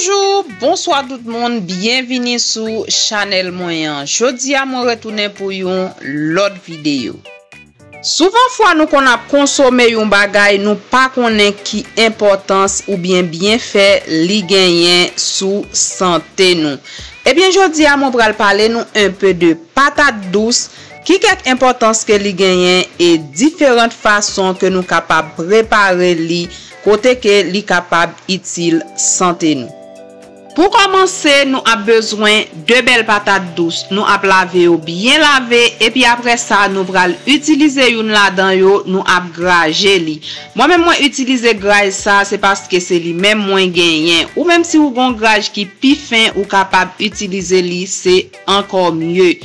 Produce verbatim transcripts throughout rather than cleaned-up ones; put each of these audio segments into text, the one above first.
Bonjou, bonswa tout moun, byenvini sou chanèl mwen an. Jodi a mwen retounen pou yon lòt videyo. Souvan fwa nou konn ap konsome yon bagay nou pa konnen ki enpòtans oubyen byenfè li genyen sou sante nou. Ebyen jodi a mwen pral pale nou enpe de patat dous, ki kèk enpòtans ke li genyen e diferan fason ke nou kapab prepare li kote ke li kapab itil sante nou. Pou kòmanse, nou ap bezwen de bèl patat dous. Nou ap lave yo byen lave, epi apre sa, nou pral itilize youn ladan yo, nou ap graje li. Mwen menm mwen itilize graj sa, se paske se li menm mwen genyen. Ou menm si ou gon graj ki pi fen, ou kapab itilize li, se ankò mye.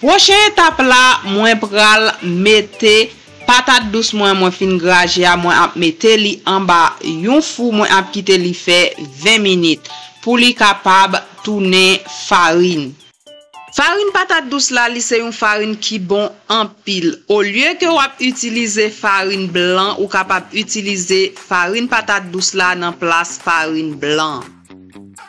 Pwochen etap la, mwen pral mete patat dous mwen, mwen fin graje a, mwen ap mete li anba yon fou, mwen ap kite li fè ven minit pou li kapab tounen farin. Farin patat dous la, li se yon farin ki bon anpil. Olye ke w ap itilize farin blan, ou kapab itilize farin patat dous la nan plas farin blan.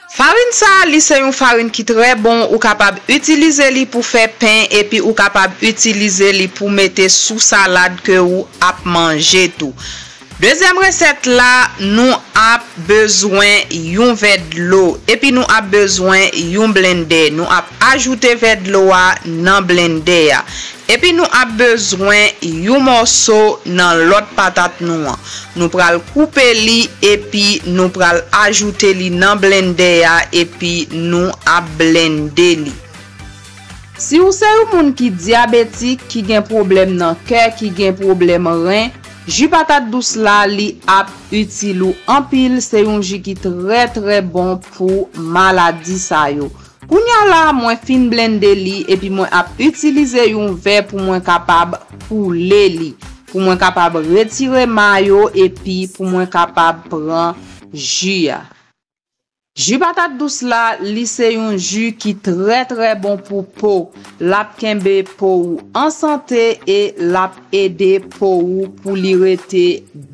Farin sa a, li se yon farin ki trè bon, ou kapab itilize li pou fè pen, epi ou kapab itilize li pou mete sou salad ke ou ap manje tou. Dezyèm resèt la, nou ap bezwen yon vè dlo, epi nou ap bezwen yon blendè. Nou ap ajoute vè dlo a nan blendè a. Epi nou ap bezwen yon mòso nan lòt patat nou an. Nou pral koupe li epi nou pral ajoute li nan blendè a epi nou ap blende li. Si ou se yon moun ki dyabetik, ki gen pwoblèm nan kè, ki gen pwoblèm ren, ji patat dous la li ap itil ou anpil, se yon ji ki trè trè bon pou maladi sa yo. Kounya la, mwen fin blende li epi mwen ap itilize yon vè pou mwen kapab koule li, pou mwen kapab retire ma yo epi pou mwen kapab pran ji a. Ji patat dous la, li se yon ji ki trè trè bon pou po. L ap kenbe po ou an sante e l ap ede po ou pou li rete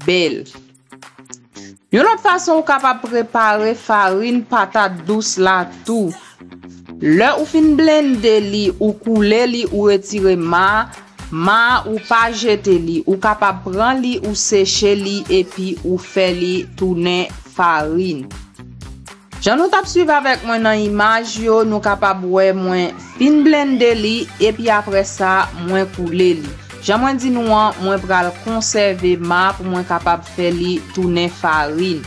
bèl. Yon lòt fason ou kapab prepare farin patat dous la tou. Lè ou fin blende li, ou koule li, ou retire ma, ma ou pa jete li, ou kapab pran li, ou seche li epi ou fè li tounen farin. Jan nou t ap swiv avèk mwen nan imaj yo, nou kapab wè mwen fin blende li epi apre sa mwen koule li. Jan mwen di nou an, mwen pral konsève ma pou mwen kapab fè li tounen farin.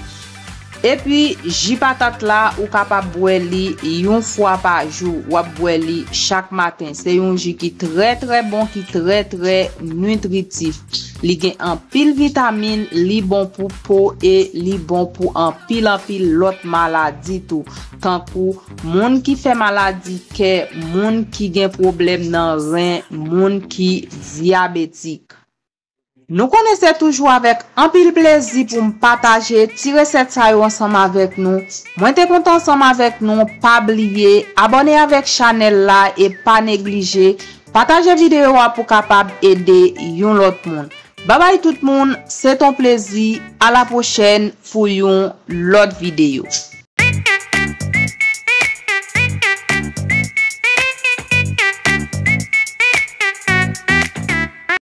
Epi ji patat la, ou kapab bwè li yon fwa pa jou, w ap bwè li chak maten. Se yon ji ki trè trè bon, ki trè trè nitritif. Li gen anpil vitamin, li bon pou po e li bon pou anpil anpil lòt maladi tou, tankou moun ki fè maladi kè, moun ki gen pwoblèm nan ren, moun ki dyabetik. Nou konnen se toujou avèk anpil plezi pou m pataje ti resèt sa yo ansanm avèk nou. Mwen te kontan ansanm avèk nou. Pa bliye abòne avèk chanèl la e pa neglije pataje videyo a pou kapab ede yon lòt moun. Babay tout moun, se ton plezi. A la pwochèn pou yon lòt videyo.